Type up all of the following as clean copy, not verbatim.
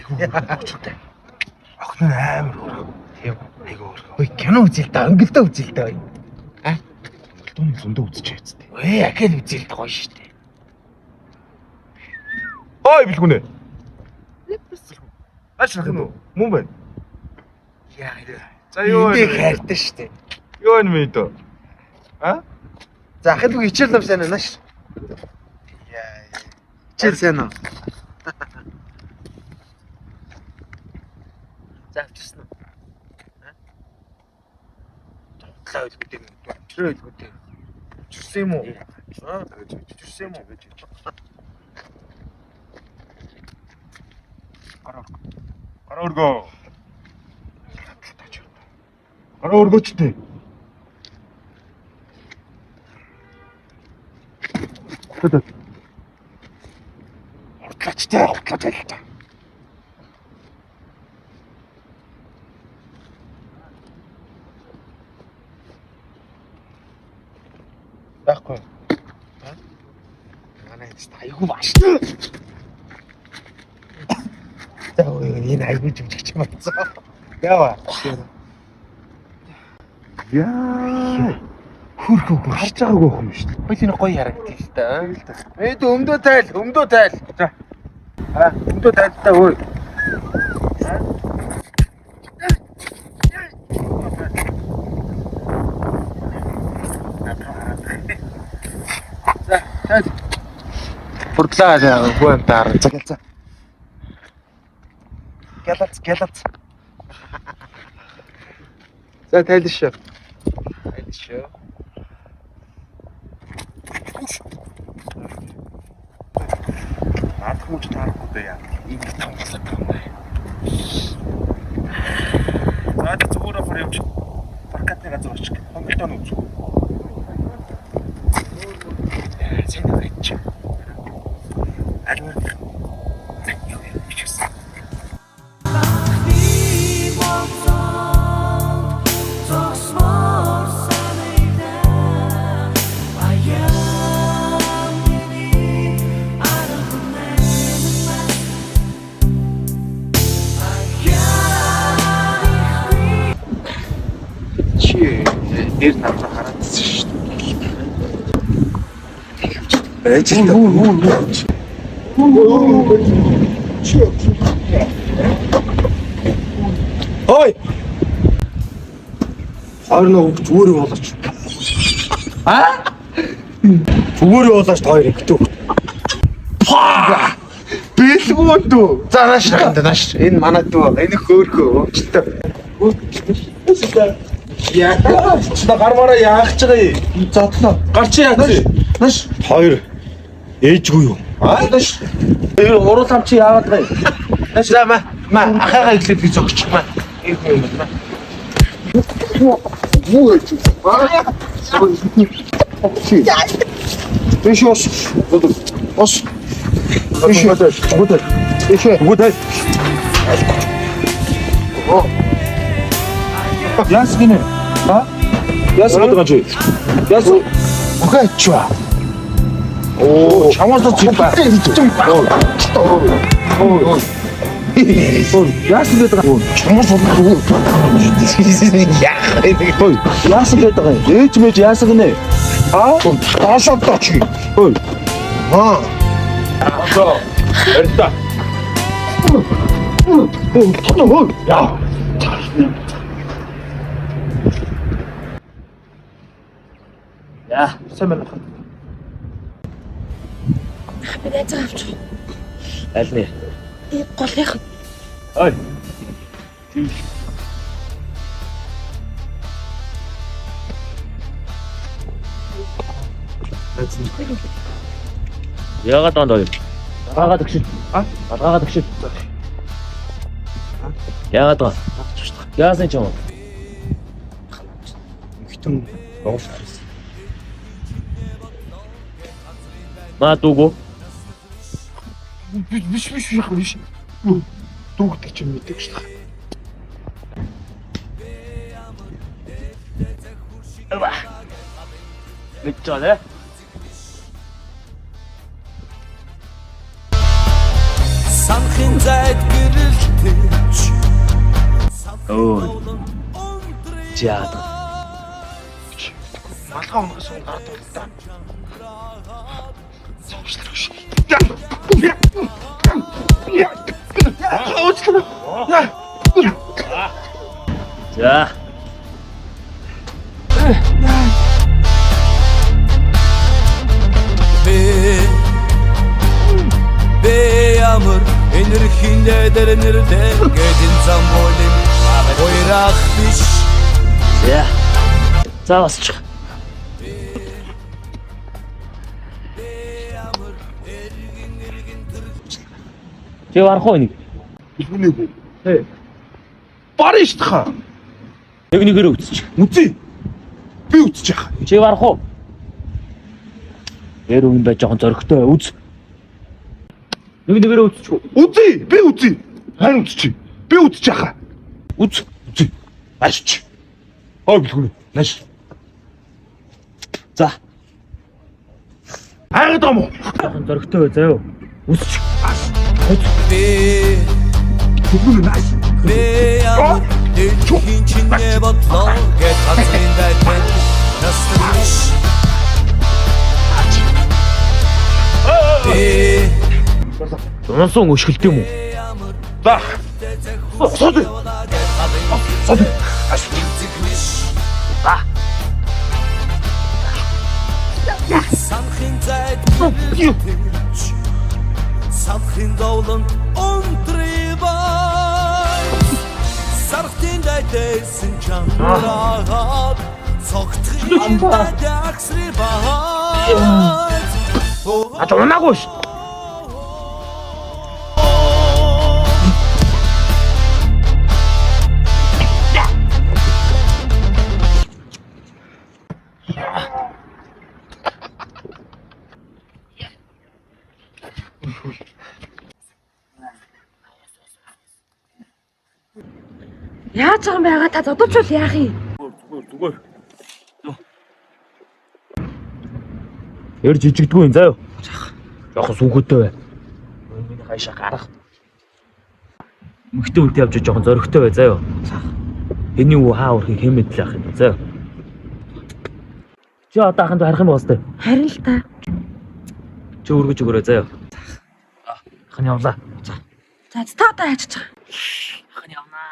Айгүй хөөрхөн. Охин нь амар хөөрхөн. Тийм. Айгүй хөөрхөн. Ой, кино үзэл та, өнгөлдөө үзэл та. А? Өнгөлдөөний зөндөө үзэж байц тээ. Ой, ахил үзэл гоё шүү дээ. Ой бэлгүнэ. Ааш нах юм уу? Мөн байна. Яа. За юу Эндээ вэ? хайртай шүү дээ. Юу вэ мэ дөө? А? За ахил үг хичээл ном сайн уу нааш. Яа. Хичээл сайн уу? За авчирсан уу? Зовтлоо ойлгүй дээ. Авчраа ойлгүй дээ. Авчирсан юм уу? Аа, авчирсан юм уу? Гараа. Гараа өргөө. Гараа өргөөч тээ. Хурдлаач тээ, хурдлаач айл та. Байхгүй. Манай энэ айгүй баш. За ой энэ айгүй жүжигч юм болсон. Яава. Яа. Хөрхөө Харж байгаагүй охин юм шүү дээ. Хөөе энэ гоё харагдчих л та. Эд өмдөө тайл, өмдөө тайл. За. А, өмдөө тайл та ой. За, тайл. Хурдлаа хүү амтаар. За гэлцээ. Гялалц, гялалц. За тайл шүү. Тайл шүү. Наадах мууч таарахгүй дээ яа. Ингэ том болоод байгаа юм байна. За зүгээр авах явж паркетны газар очих. Хонголтоо нь үзэх. Сайн байж. Аль юу юм бичсэн. Чи дээр надруу хараад ирсэн шүү дээ. Байж л Ой! Хоёр нөө зүгээр болооч. А? Зүгээр болооч хоёр ихтэй. Па! Бэлгүүн дүү. За нааш нааш нааш. Энэ манай дүү байгаа. Энэ хөөхөө өвчтөө. Яа. Чи гар мараа яах гэж байгаа юм? Зодлоо. Гар чи яац? Нааш. Хоёр ээжгүй юу? Аа нааш. Тэр урал ам чи яагаад байгаа юм? Нааш за ма ма ахаагаа эхлээд би зогчих маа. Энэ хүн юм байна. Юу гэж? Тийш ос. Ос. Тийш. Гүдэл. Тийш. Гүдэл. Яас гинэ? А? Яас гэдэг чи? Яас Окей чуа. Оо, чамаас зүг ба. Оо. Яасан гэдэг байгаа юм? Чамаас Яах вэ? Ой, яасан гэдэг байгаа юм? Ээж мэж яасан гинэ? А? Таашаа чи. Ой. Аа. Одоо барьта. Ой, яа. Яа, сайн байна уу? Би найзаа авчих. Аль нэ? Э голынх нь. Ой. Яагаад донд хоёр? Далгаагаа төгшил. А? Далгаагаа төгшил. Яагаад доо? Яасан ч юм. Хитэн Монгол харсан. Маа дүүгүү. Биш биш биш биш. Дүүгдэг ч юм мэддэг шүү дээ. Мэдж байгаа нэ. Санхын зайд гэрэл тэрч. Өө. Чи яагаад байгаа? Малгай унахаас өмнө гардаг л та. За. Би би ямар энерхиндэ дэрнэрдэ гэдэн замболим ойрах биш. За. За босчих. Чи барах уу энийг? Бэлгүнээ бүү. Хээ. Барна шүү дээ. Нэг нэгээрээ үтсчих. Үзье. Би үзчих. Чи барах уу? Эр үн бай жоохон зоригтой бай. Үз. Нэг нэгээрээ үтсчих үү? Үзье. Би үзье. Харин үзчих. Би үзчих хаа. Үз. Үзье. Наашч. Ой бэлгүнээ. Нааш. За. Хайгаад байгаа юм уу? Жоохон зоригтой бай заяа. Үсчих. Би Бэлгүнээ нааш. би ямар дэлхийн чинээ бодлоо гэд газрын дайтай насны биш. Би Унсан өшгөлт юм уу? За. Сод. Сод. Санхын зайд тэрч. Санхын зовлон унтрибай. Сархтын дайтэйсэн чандраад цогтхын дайдагсрибай. А унаагүй ш. Яаж байгаа юм байгаа та зодовчвол яах юм? Зүгээр. Ер жижигдгүй юм заяа. Жохон сүнхөтэй бай. Миний хайшаа гарах. Мөхтөн үнтэй явж жоохон зоригтой бай заяа. Энийн үү хаа өрхийг хэн мэдлээ ах юм бэ заяа. Чи одоо ахын харах юм байна. Харин л та. Чи өргөж өгөөрэй заяа. Ах нь явлаа. За та одоо яаж байгаа? Ах нь явнаа.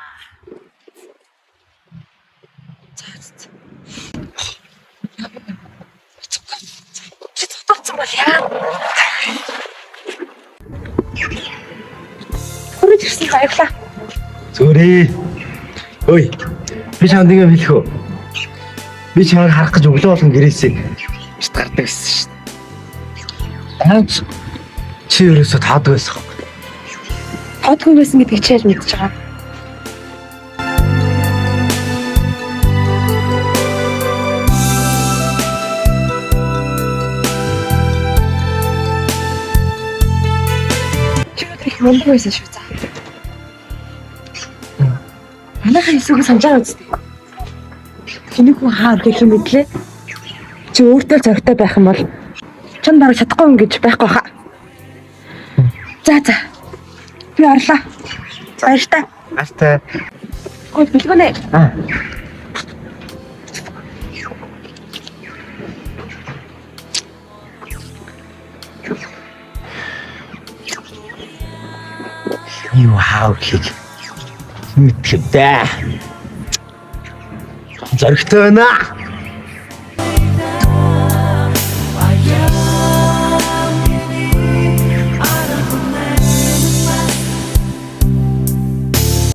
За за. Чи зодовцсон бол яа? Хүрэж ирсэн баярлаа. Зүрээ. Ой. Би чамд ингэ хэлэх үү? Би чамайг харах гэж өглөө болгон гэрээсээ бит гардаг гэсэн шүү дээ. Таач чи ерөөсөө таадаг байсан. Тоодгүй байсан гэдгийг чи яаж мэдж байгаа? Чи өдөр их мундаг байсан шүү за. Манайхан хэлсүүг санаж байгаа үстэй. Хэнийг хүн хаа өрхөх юм мэдлээ. Чи өөртөө зоригтой байх юм бол чам бараг чадахгүй юм гэж байхгүй хаа. За за. Би орлоо. Баяртай. Баяртай. Гол бэлгүүнэ. Аа. Юу хаа өрхийг мэдэх дээ. Зоригтой байна.